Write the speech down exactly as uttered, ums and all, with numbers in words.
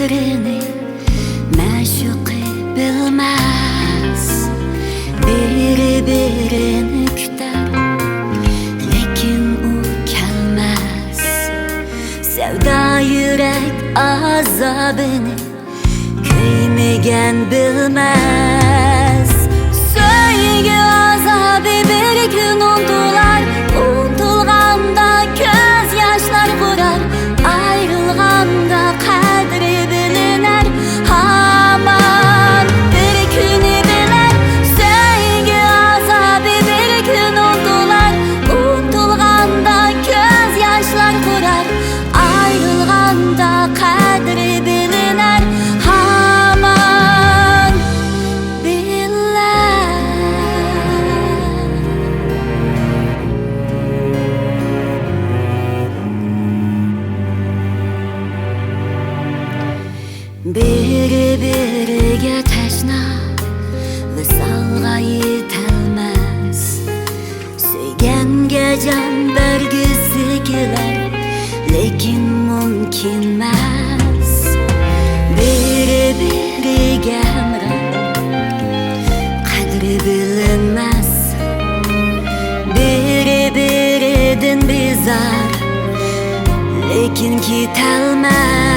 بىرىنى مەشۇقى بىلمەس، بىرى بىرىنى كۈتەر، لېكىن ئۇ كەلمەس. سەۋدا يۈرەك ئازابىنى كۆيمىگەن بىلمەس. سۆيگۈ ئازابى بىر كۈن ئۇنتۇلار، ئۇنتۇلغاندا كۆز ياشلار قۇرار، ئايرىلغاندا قەدرى بىلىنەر ھامان. بىر كۈنى بىلەر سۆيگۈ ئازابى، بىر كۈن ئۇنتۇلار، ئۇنتۇلغاندا كۆز ياشلار قۇرار، ئايرىلغاندا قەدرى بىلىنەر ھامان. بىللە. بىرى بىرىگە تەشنا، ۋىسالغا يېتەلمەس. سۆيگەنگە جان بەرگۈسى كېلەر، لېكىن مۇمكىنمەس. بىرى بىرىگە ھەمراھ، قەدرى بىلىنمەس. بىرى بىرىدىن بىزار، لېكىن كېتەلمەس.